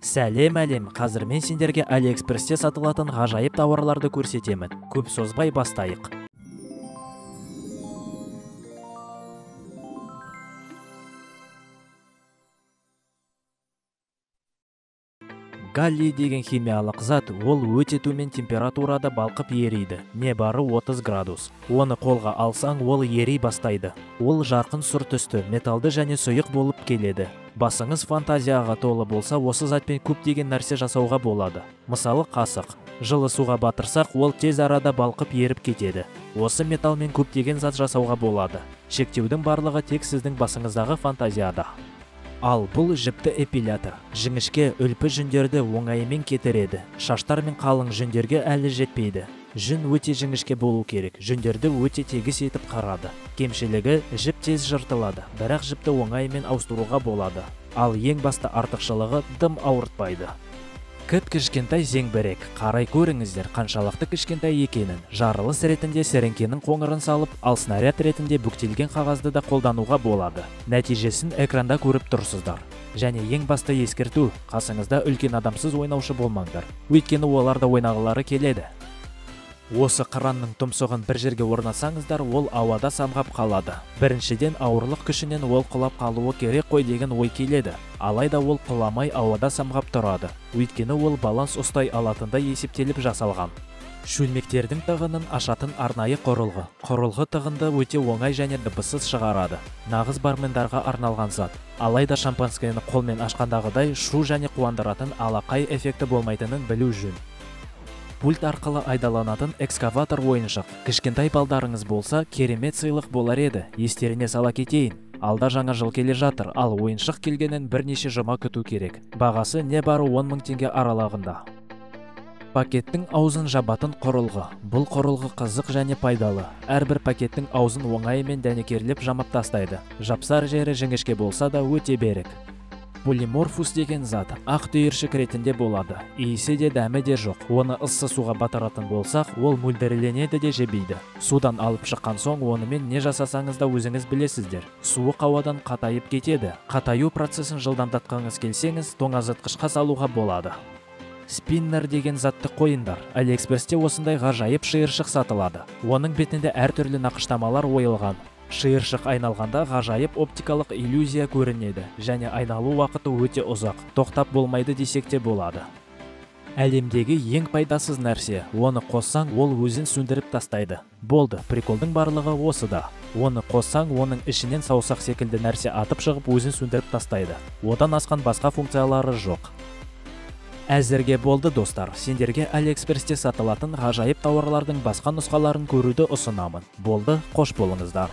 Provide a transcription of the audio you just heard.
Сәлем әлем, қазір мен сендерге Алиэкспрессте сатылатын ғажайып тауарларды көрсетемін. Көп созбай бастайық. Галлий деген химиялық зат, ол өте төмен температурада балқып ериді, небары 30 градус. Оны қолға алсаң, ол ери бастайды. Ол жарқын сұр түсті, металды және сұйық болып келеді. Басыңыз фантазияға толы болса, осы затпен көптеген нәрсе жасауға болады. Мысалы, қасық. Жылы суға батырсақ, ол тез арада балқып еріп кетеді. Осы металмен көптеген зат жасауға болады. Шектеудің барлығы тек сіздің басыңыздағы фантазияда. Ал бұл жіпті эпилятор. Жіңішке үлпі жүндерді оңайымен кетіреді. Шаштар мен қалың жүндерге әлі жетпейді. Жүн өте жіңішке болу керек. Жүндерді өте тегіс етіп қарады. Кемшілігі, жіп тез жыртылады, бірақ жіпті оңайымен ауыстыруға болады. Ал ең басты артықшылығы, дым ауыртпайды. Кіп-кішкентай зеңбірек. Қарай көріңіздер, қаншалықты кішкентай екенін. Жарылыс ретінде сіріңкенің қоңырын салып, ал снаряд ретінде бүктелген қағазды да қолдануға болады. Нәтижесін экранда көріп тұрсыздар. Және ең басты ескерту, қасыңызда үлкен адамсыз ойнаушы болмаңдар. Өйткені олар да ойнағылары келеді. Осы қыранның тұмсығын бір жерге орнатсаңыздар, ол ауада самғап қалады. Біріншіден, ауырлық күшінен ол құлап қалуы керек қой деген ой келеді. Алайда ол құламай ауада самғап тұрады. Өйткені ол баланс ұстай алатындай есептеліп жасалған. Шөлмектердің тығынын ашатын арнайы құрылғы. Құрылғы тығынды өте оңай және дыбыссыз шығарады. Нағыз бармендарға арналған зат. Алайда шампанскіні қолмен ашқандағыдай шу және қуандыратын алақай эффекті болмайтынын білу жөн. Пульт арқылы айдаланатын экскаватор ойыншық. Кішкентай балдарыңыз болса, керемет сыйлық болар еді. Естеріне сала кетейін. Алда жаңа жыл келе жатыр, ал ойыншық келгенін бірнеше жұма күту керек. Бағасы небары 10 мың теңге аралығында. Пакеттің аузын жабатын құрылғы. Бұл құрылғы қызық және пайдалы. Әрбір пакеттің аузын оңайымен дәнекерлеп жамап тастайды. Жапсар жері жіңішке болса да өте берік. Полиморфус деген зат ақ түйіршік ретінде болады. Иісі де дәмі де жоқ. Оны ыссы суға батыратын болсақ, ол мөлдірленеді де жебейді. Судан алып шыққан соң онымен не жасасаңыз да өзіңіз білесіздер. Суық ауадан қатайып кетеді. Қатаю процесін жылдамдатқыңыз келсеңіз, тоңазытқышқа салуға болады. Спиннер деген затты қойыңдар. Алиэкспрессте осындай ғажайып шиыршық сатылады. Оның бетінде әртүрлі нақыштамалар ойылған. Шиыршық айналғанда ғажайып оптикалық иллюзия көрінеді және айналу уақыты өте ұзақ, тоқтап болмайды десек те болады. Әлемдегі ең пайдасыз нәрсе, оны қоссаң, ол өзін сөндіріп тастайды. Болды, приколдың барлығы осыда. Оны қоссаң, оның ішінен саусақ секілді нәрсе атып шығып өзін сөндіріп тастайды. Одан асқан басқа функциялары жоқ. Әзірге болды, достар. Сендерге Алиэкспрессте сатылатын ғажайып тауарлардың басқа нұсқаларын көруді ұсынамын. Болды, қош болыңыздар.